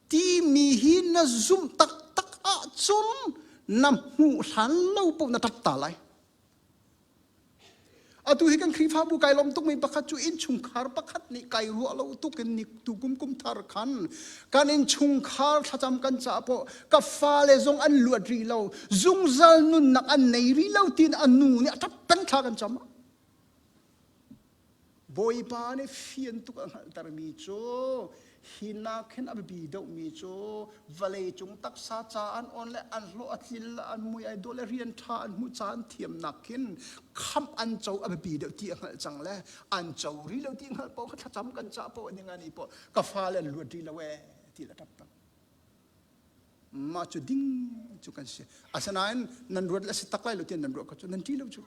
Timi hi na zumh taktak ahcun na hmuh hlan lo paoh na ṭap ta lai. Atu hi kan Khrihfabu kai lawm tukmi pakhat cu innchungkhar pakhat nih kai ruah lo tuk in ni tukum kum thar khan kan innchungkhar thlacam kan cah pawh ka fale zong an luat rih lo zungzal nunnak an nei rih lo tiin a nu nih a ṭap peng thla kan cam. Bawipa nih fian tuk a hngalhtermi cu hi nak hin a biapi deuhmi cu vawlei cung taksa ca an on le an hlawh a tlil le an mui ai dawh le rian ṭha an hmuh ca an thiamnak khin khamh an co a biapi deuh ti a hngalh cang le an co rih lo ti hngalh paoh kha thlacam kan cah paoh ning ani paoh ka fale an luat rih lo ee ti le ṭap peng. Mah cu ding cu kan si. Asinain nan ruat le si tak lai lo tiah nan ruah ko cu nan ṭih lo cu.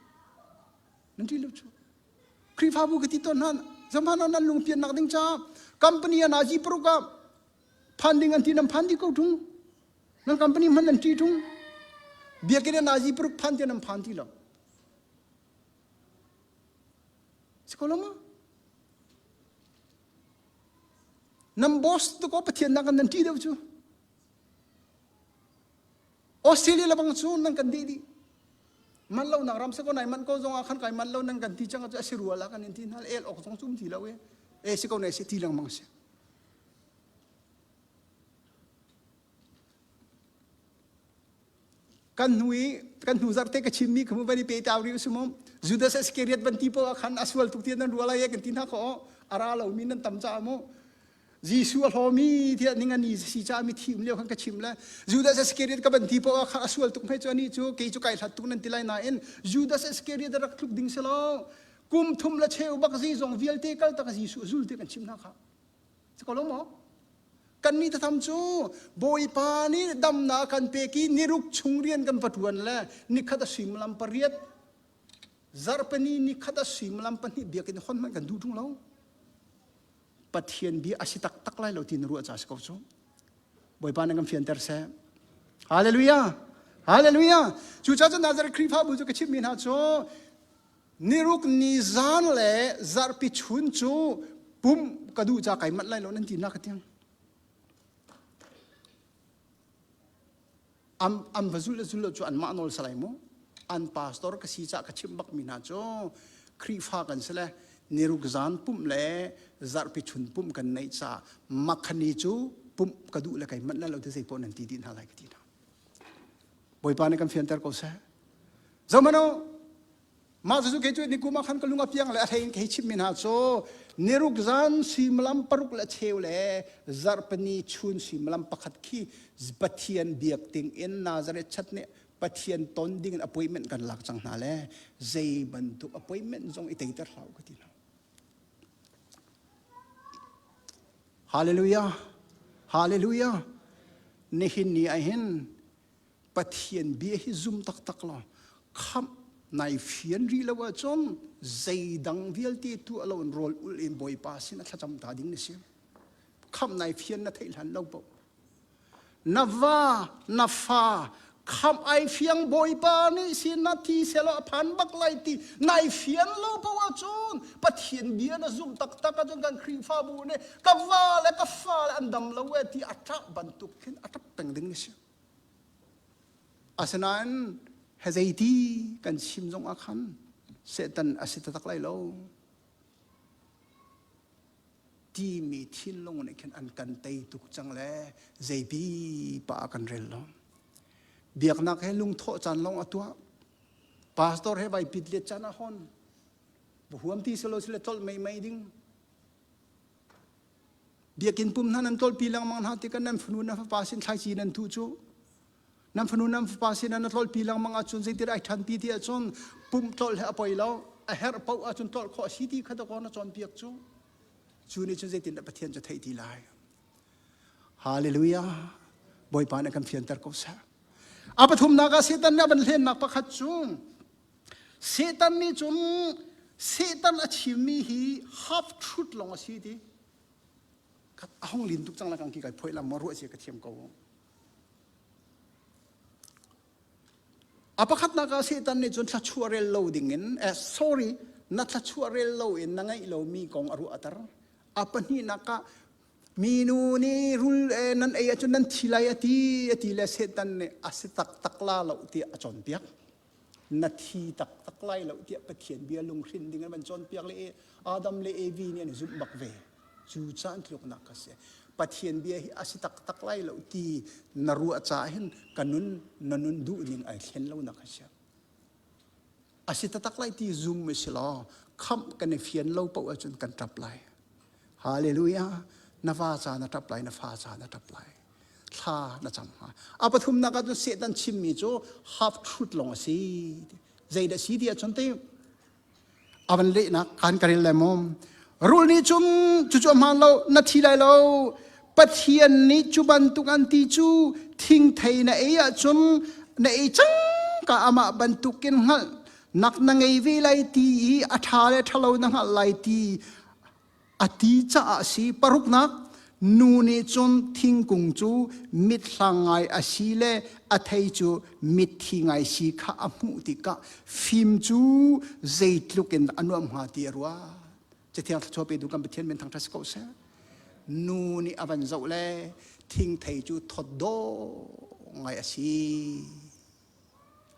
Nan ṭih lo cu. Khrihfabu ka ti tawn hna zamhan ah nan lungpiannak ding caah company ah nazi paruk ah phan ding an ti nan phan dih ko ṭung. Nan company hmanh nan ṭih ṭung. Biakinn ah nazi paruk phan tiah nan phan ti lo. Si ko lo ma? Nan boss tu ko Pathian nak nan ṭih deuh cu. Australia le bang cu nan kan dih dih. Man lo nak ram se ko nai man ko zong ah khan kai man lo nan kan ti cang cu a si rua la kan in ti hna el ok zong cum ti lo e. E si ko ne si ti lengmang si. Kan hnu i kan hnu zarh te ka chimmi kha mu van i pe ta rih usum um. Judas Iscariot van ti poah khan a sual tuk tiah nan rua lai e kan ti hna kho a ra lomi nan tam caah mu. Jesuh a hlawmi tiah ning ani si caah mi thi um lio khan ka chim le Judas Iscariot ka van ti poah kha a sual tuk hme cu ani cu kei cu kai hlat tuk nan ti lai nain Judas Iscariot rak tluk ding si lo kum thum le cheu bak zi zong vialte kal tak Jesuh zul te kan chim hna kha si ko lo maw kan ni tatham cu Bawipa nih damnak kan pek i niruk chung rian kan va ṭuan le nikhat a suimilam pariat zarhpini nikhat a suimilam pahnih biakinn hon hmanh kan duh ṭung lo Pathian bia a si taktak lai lo ti na ruah ca si ko cu. Bawipa na kan fianter seh. Hallelujah. Hallelujah. Cucaah cun Nazareth Khrihfabu cu ka chimmi hna cu niruk ni zan le zarhpi chun cu pum ka duh ca kai manh lai lo nan ti na ka tiang. An, an va zulh le zulh lo cu anmah nawl si lai mu. An pastor ka si cah ka chimh bakmi hna cu Khrihfa kan si le niruk zan pumh le zarhpi chun pumh kan neih caah makhani cu pumh ka duh le kai manh lai lo ti zei paoh nan ti dih hna lai ka ti hna. Bawipa nih kan fianter ko seh. Zohmanh u, Mah cucu kei cu ni kum ah khan ka lung a piang le a hlei in kei chimmi hna cu niruk zan suimilam paruk le cheu le zarhpini chun suimilam pakhat khi Pathian biak ding in Nazareth chat nih Pathian ton ding in appointment kan lak cang hna le zei bantuk appointment zong i teiter hlah u ka ti hna. Hallelujah. Hallelujah. Nihin ni ah hin Pathian bia hi zum taktak law khamh nai fian rih lo ahcun zeidang vialte tuah lo in rawl ul in Bawipa sin a thlacam ta ding na si. Khamh nai fian na theih hlan lo paoh. Na va, na fa, khamh ai fiang Bawipa nih sin na thi selaw a phan bak lai ti nai fian lo paoh ahcun Pathian bia na zumh taktak ahcun kan Khrihfabu nih ka va le ka fa le an dam lo e ti a ṭah bantuk khin a ṭap peng ding na si. Asinain zeiti kan chim zong ah khan Satan a si taktak lai lo timi thinlung nih khin an kan tei tuk cang le zeipi pa ah kan rel lo. Biaknak he lungthawh caan lawng a tuah. Pastor he vai pit let caan a hon. Huam ti silo sile tlolh mei mei ding. Biakinn pum hna nan tlolpi lengmang hna tikah nan fanu nan fapa sin thlaici nan tuh cu nan fanu nan fapa sin nan tlolpi lengmang ahcun zeitin ai ṭhanpi ti ahcun pumh tlolh he a poi lo a herh paoh ahcun tlolh khawh a si ti kha dakaw na cawnpiak cu cu nih cun zeitindah Pathian cu theih ti lai Hallelujah Bawipa nih kan fianter ko seh a pathumnak ah Satan nih a van hlennak pakhat cu Satan nih cun Satan a chimmi hi half truth lawng a si ti a hung lin tuk cang la kang ki kai phoi lam ma ruah sia ka thiam ko a pakhatnak ah Satan nih cun thlachuah rel lo ding in eh, sorry na thlachuah rel lo in na ngeih lomi kong a ruahter a pahnihnak ah minu nih rul eh, nan ei ahcun nan thi lai a ti a ti le Satan nih a si taktak la lo tiah a cawnpiak na thi taktak lai lo tiah Pathian bia lunghrin ding an van cawnpiak le Adam le Evi nih an i zumh bak ve. Cu caan tluknak ka si. Pathian bia hi a si taktak lai lo ti na ruah caah hin ka nun na nun duh ning ai thlen lo nak a si. A si taktak lai ti zum i si law khamh kan i fian lo paoh ahcun kan ṭap lai. Hallelujah. Na va ca na ṭap lai, na fa ca na ṭap lai. Thla na cam hnga. A pathumnak ahcun Satan chimmi cu half truth lawng a si. Zeidah si ti ahcun te a van lehnak kan ka rel lai maw? Rul nih cun cucu a hmaan lo, na thi lai lo. Pathian nih cu bantuk an ti cu thingthei na ei ahcun na ei cang ka amah bantukin hngalh nak na ngei ve lai ti i a ṭha le ṭhalo na hngalh lai ti a ti caah a si. Paruknak, nu nih cun thingkung cu mithlang ngai a si le a thei cu mitthi ngai si kha a hmuh tikah fim cu zeitluk in a nuam hnga ti a ruat. Cathiang thluachuah petu kan Pathian min thangṭhat si ko seh. Nu nih a van zoh le thingthei cu thawt dawh ngai a si.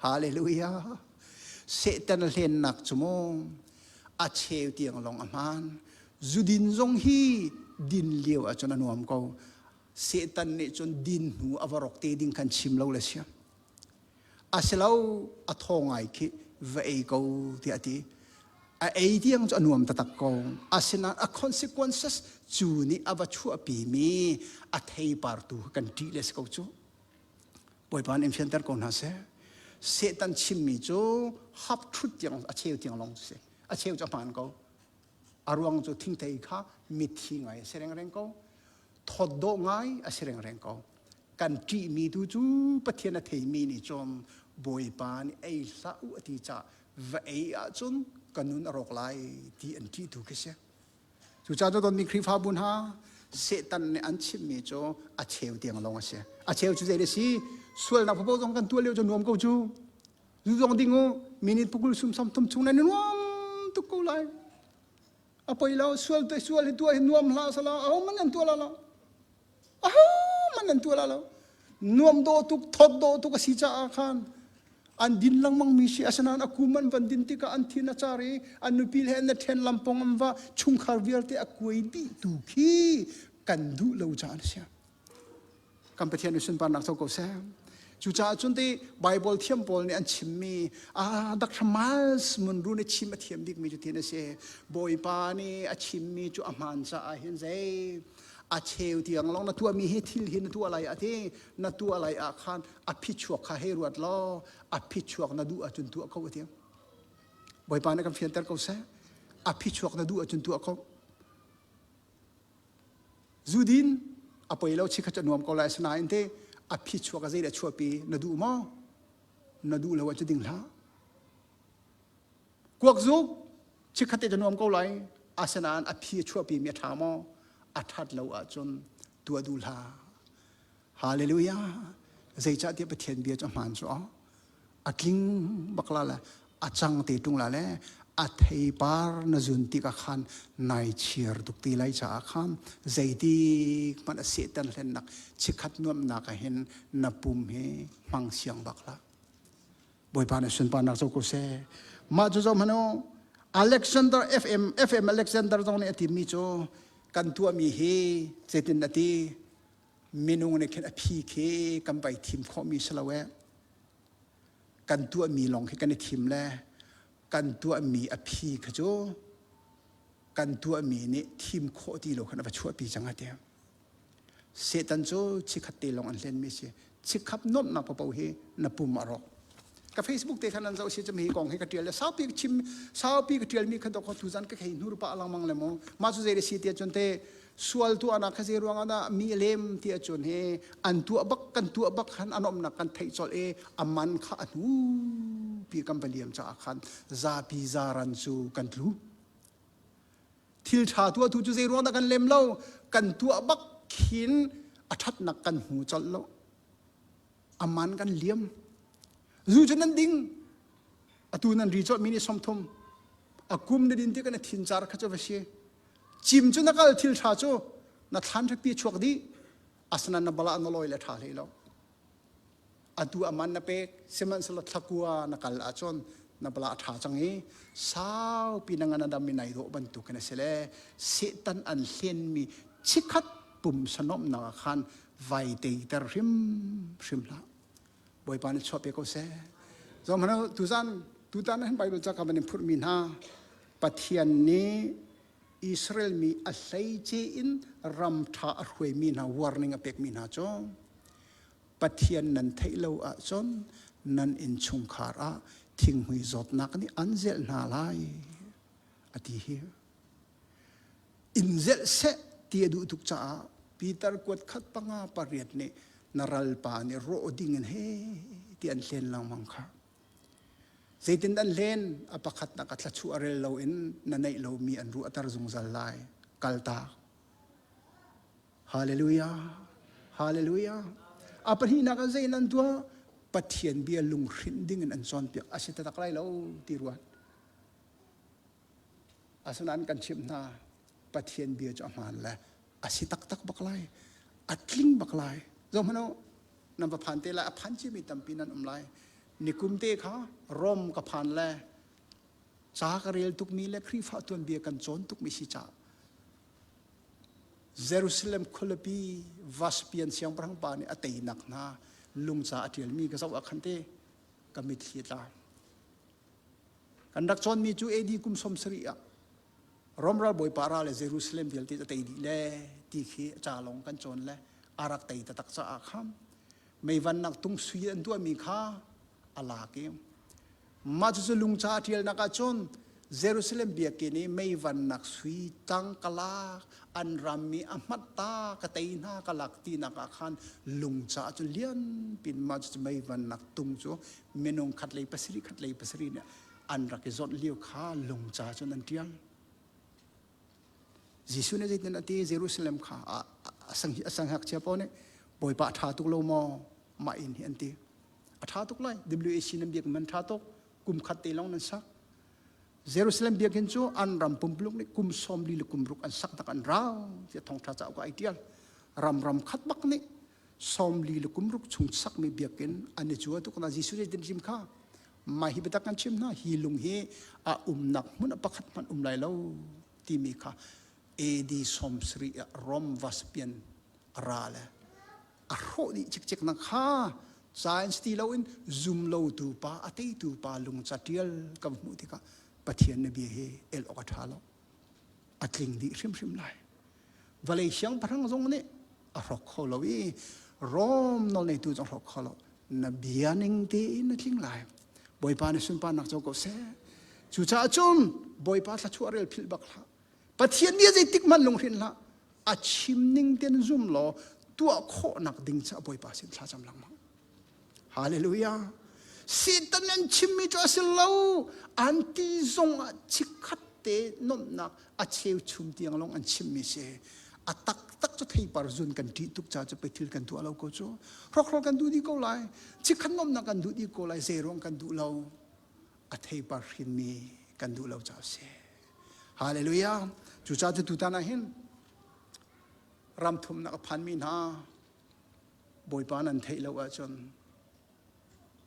Hallelujah. Satan hlennak cu mu a cheu tiang lawng a hmaan. Zudin zong hi din lio ahcun a nuam ko. Satan nih cun din hnu a va rok te ding khan chim lo le sia. Asilo a thaw ngai khi va ei ko tiah a ti. A ei tiang cu a nuam taktak ko. Asinain a consequences cu nih a va chuahpimi a theipar tu kan ṭih le si ko cu. Bawipa nih in fianter ko hna seh. Satan chimmi cu hap ṭhut tiang a cheu tiang lawng si. A cheu cu a hmaan ko. A ruang cu thingthei kha mitthi ngai a si rengreng ko. Thawt dawh ngai a si rengreng ko. Kan ṭihmi tu cu Pathian a theimi nih cun Bawipa nih ei hlah u a ti caah va ei ahcun ka nun a rawk lai ti an ṭih tu khi si. Cucaah cu donmi Khrihfabu hna Satan nih an chimmi cu a cheu tiang lawng a si. A cheu cu zei a si? Sualnak paoh zong kan tuah lio cu nuam ko cu. Zu zong ding u, minute pukul sum sam thum chung nan nuam tuk ko lai. A poi lo, sual te sual hi tuah hi nuam hlah sala, aho man nan tuah la lo. Aho man nan tuah la lo. Nuam dawh tuk, thawt dawh tuk a si caah khan an din lengmang mi si asinain a kum an van din tikah an thin a car i an nupi he an ṭhen lampong an va chungkhar vialte a kuai dih tu khi kan duh lo caah a si. Kan Pathian nih sunparnak co ko seh. Cucaah cun ti Bible thiam pawl nih an chimmi ah Dr. Miles Munro nih chim a thiam bikmi cu tin a si. Bawipa nih a chimmi cu a hmaan caah hin zei a cheu tiang lawng na tuahmi hi thil hi na tuah lai a ti na tuah lai ah khan a phichuak kha hei ruat law a phichuak na duh ahcun tuah ko a ti Bawipa nih kan fianter ko seh a phichuak na duh ahcun tuah ko zudin a poi lo chikhat cu nuam ko lai asinain te a phichuak a zeidah chuahpi na duh maw na duh lo ahcun ding hlah Kuak zuk chikkhat te cu nuam ko lai. Asinain a phi a chuahpimi a ṭha maw? A ṭhat lo ahcun tuah duh hlah. Hallelujah. Zeicahtiah Pathian bia cu a hmaan cu a tling bak la le a cang te ṭung la le a theipar na zun tikah khan nai chir tuk ti lai caah khan zeitik hmanh a sehter hlennak chikkhat nuamhnak ah hin na pum hi hmang siang bak hlah. Bawipa nih sunparnak co ko seh. Mah cu zoh hmanh u, Alexander FM FM Alexander zong nih a timi cu kan tuahmi hi zeitin a ti minung nih khin a phi khi kan vai thim khawhmi si lo eh. Kan tuahmi lawng khi kan i thim le kan tuahmi a phi kha cu kan tuahmi nih thim khawh ti lo khan a va chuahpi cang a ti. Satan cu chikhat te lawng an hlenmi si. Chikhap nuamhnak paoh hi na pum a rawk. Ka Facebook te khan an zoh si cu hi kong hi ka tial le saupi ka chim saupi ka tialmi kha dok tu zan ka khei hnur pa langmang le mo ma cu zei si ti cun te sual tu anak kha zei ruang ah mi lem ti ahcun he an tuah bak kan tuah bak khan an omnak kan theih colh i a man kha a hnu pi kan va liam caah khan zapi zaran cu kan tlu Thil ṭha tuahtu cu zei ruang dah kan lem lo? Kan tuah bak khin a ṭhatnak kan hmu colh lo. A man kan liam. Zu cu nan ding. Atu nan ri colh mi nih 30. A kum na din tikah na thincar kha cu va si. Cim cu na kal thil ṭha cu na thlan pi chuak dih. Asana na bala na lawi le ṭha hlei lo. Atu a man na pek sihmanhsehlaw thlakua na kal ahcun na bala a ṭha cang i saupi na ngan a dam i nai dawh bantukin a si le Satan an hlenmi chikkhat pumsa nuamhnak ah khan vai teiter hrimhrim hlah. Bawipa nih chuah pe ko seh. Zohhmanh u, tuzan. Tutan ah hin Bible ca ka van in phurhmi hna Pathian nih Israel mi a hleice in ram ṭha a hruaimi hna warning a pekmi hna cu Pathian nan theih lo ahcun nan innchungkhar ah thinghmui zawtnak nih an zelh hna lai a ti hi. In zelh seh ti a duh tuk caah Peter kuat khat panga pariat nih na ralpa nih rawh ding in he ti an hlen lengmang kha. Zeitin an hlen? A pakhatnak a thlachuah rel loin na neih lomi an ruahter zungzal lai. Kaltak. Hallelujah. Hallelujah. A pahnihnak ah zei nan tuah? Pathian bia lunghrinh ding in an cawnpiak. A si taktak lai lo ti ruat. Asinain kan chimh hna, Pathian bia cu a hmaan le a si taktak bak lai. A tling bak lai. Zohhmanh u, nan va phan te lai. A phan cimi tampi nan um lai. Nikum te kha Rom ka phan le ca ka rel tukmi le Khrihfa tuanbia kan cawn tukmi si caah Jerusalem khualipi Vaspian siangpahrang pa nih a teinak hna lungca a ṭialmi ka zoh ah khan te ka mitthli a tla. Kan rak cawnmi cu AD kum 70 ah Rom ralbawipa ra le Jerusalem vialte a tei dih le ti khi ca lawng kan cawn le a rak tei taktak caah khan meivannak tung sui an tuahmi kha a lak i Mah cucu lungca a ṭialnak ahcun Jerusalem biakinn i meivannak sui tang ka lak, an ram i a hmat ta ka tei hna ka lak tinak ah khan lungca cu lian pin mah cucu meivannak tung cu minung khat lei pasarih khat lei pasarih nih an rak i zawnh lio kha lungca cun an ṭial. Jesuh nih zeitin a ti Jerusalem kha a sangngakchia pawl nih Bawipa a ṭha tuk lo maw mah inn hi an ti. A ṭha tuk lai. WAC nan biakinn man ṭha tuk. Kum khat te lawng nan sak. Jerusalem biakinn cu an ram pumpuluk nih kum 40 le kum ruk an sak tak an rau tiah thawngṭha cauk ah ai ṭial. Ram ram khat bak nih 40 le kum ruk chung sakmi biakinn an i cua tuk na Jesuh zeitin chim kha mah hi biatak kan chim hna hi lung hi a umnak hmun ah pakhat hmanh um lai lo timi kha AD 70 ah Rom Vaspian a ra le a hrawh dih cikcek nak kha science ti loin zum lotu pa a teitu pa lungca ṭial kan hmuh tikah Pathian na bia hi el awk a ṭha lo a tling dih hrimhrim lai vawlei siangpahrang zong nih a hrawk kho lo i Rom nawlneitu zong hrawk kho lo na bia ning tein na tling lai Bawipa nih sunparnak co ko seh cucaah cun Bawipa thluachuah rel philh bak hlah Pathian bia zeitik hmanh lunghrinh hlah. A chim ning ten zum law tuah khawhnak ding ca Bawipa sin thlacam lengmang. Hallelujah. Satan an chimmi cu a si lo. An ti zong ah chikkhat te nomhnak a cheuchum tiang lawng an chimmi si. A taktak cu theipar zun kan ṭih tuk ca cu pei thil kan tuah lo ko cu. Hrokhrawl kan duh dih ko lai. Chikkhat nomhnak kan duh dih ko lai. Zeiruang kan duh lo. A theipar hrinmi kan duh lo ca a si. Hallelujah. Cucaah cu tutan ah hin ram thumnak a phanmi hna Bawipa nan theih lo ahcun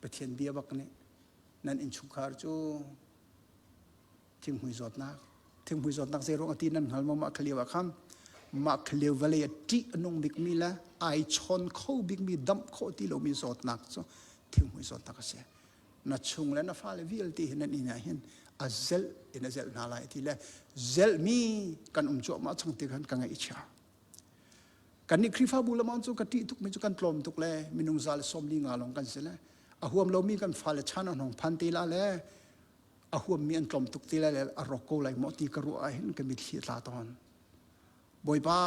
Pathian bia bak nih nan innchungkhar cu thinghmui zawtnak thinghmui zawtnak zei ruang a ti nan hngal maw mah kha lio ah khan mah kha lio vawlei a ṭih a nung bikmi le ai chawn kho bikmi damh khawh ti lomi zawtnak cu thinghmui zawtnak a si. Na chung le na fale vialte hi nan inn ah hin a zelh in a zelh hna lai ti le zelhmi kan um cuahmah chung ti khan ka ngaih chia. Kannih Khrihfabu lamang cu ka ṭih tukmi cu kan tlawm tuk le minung za le sawm li nga lawng kan si le a huam lomi kan fale chan an hong phan te la le a huammi an tlawm tuk te la le a rawk ko lai maw ti ka ruah ah hin ka mitthli a tla tawn. Bawipa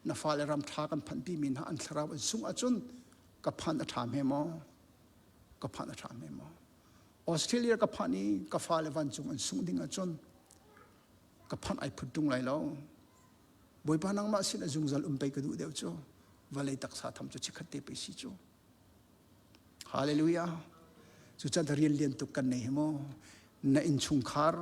na fale ram ṭha kan phanhpi mi hna an thlarau an sungh ahcun ka phan a ṭha hme maw? Ka phanh a ṭha hme maw? Australia ka phanh i ka fale vancung an sungh ding ahcun ka phanh ai phut ṭung lai lo. Bawipa nangmah sin a zungzal um pei ka duh deuh cu vawlei taksa tham cu chikkhat te pei si cu. Hallelujah. Cucaah rian lian tuk kan nei hi mu. Na innchungkhar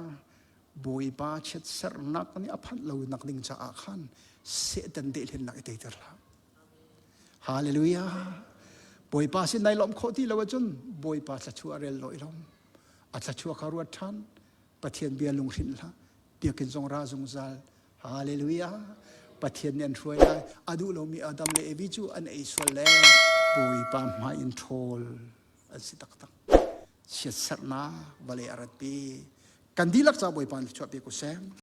Bawipa chiatsernak nih a phanh lo nak ding caah khan Satan dehhlennak i teiter hlah. Hallelujah. Bawipa sin nai lawmh khawh ti lo ahcun Bawipa thluachuah rel lo i lawm. A thluachuah kha ruat ṭhan. Pathian bia lunghrinh hlah. Biakinn zong ra zungzal. Hallelujah. Pathian nih an hruai lai. A duh lomi Adam le Evi cu an ei sual le Bawipa hmai in ṭhawl an si taktak. Chiatserhnak vale a ratpi. Kan dihlak ca Bawipa nih chuahpi ko seh.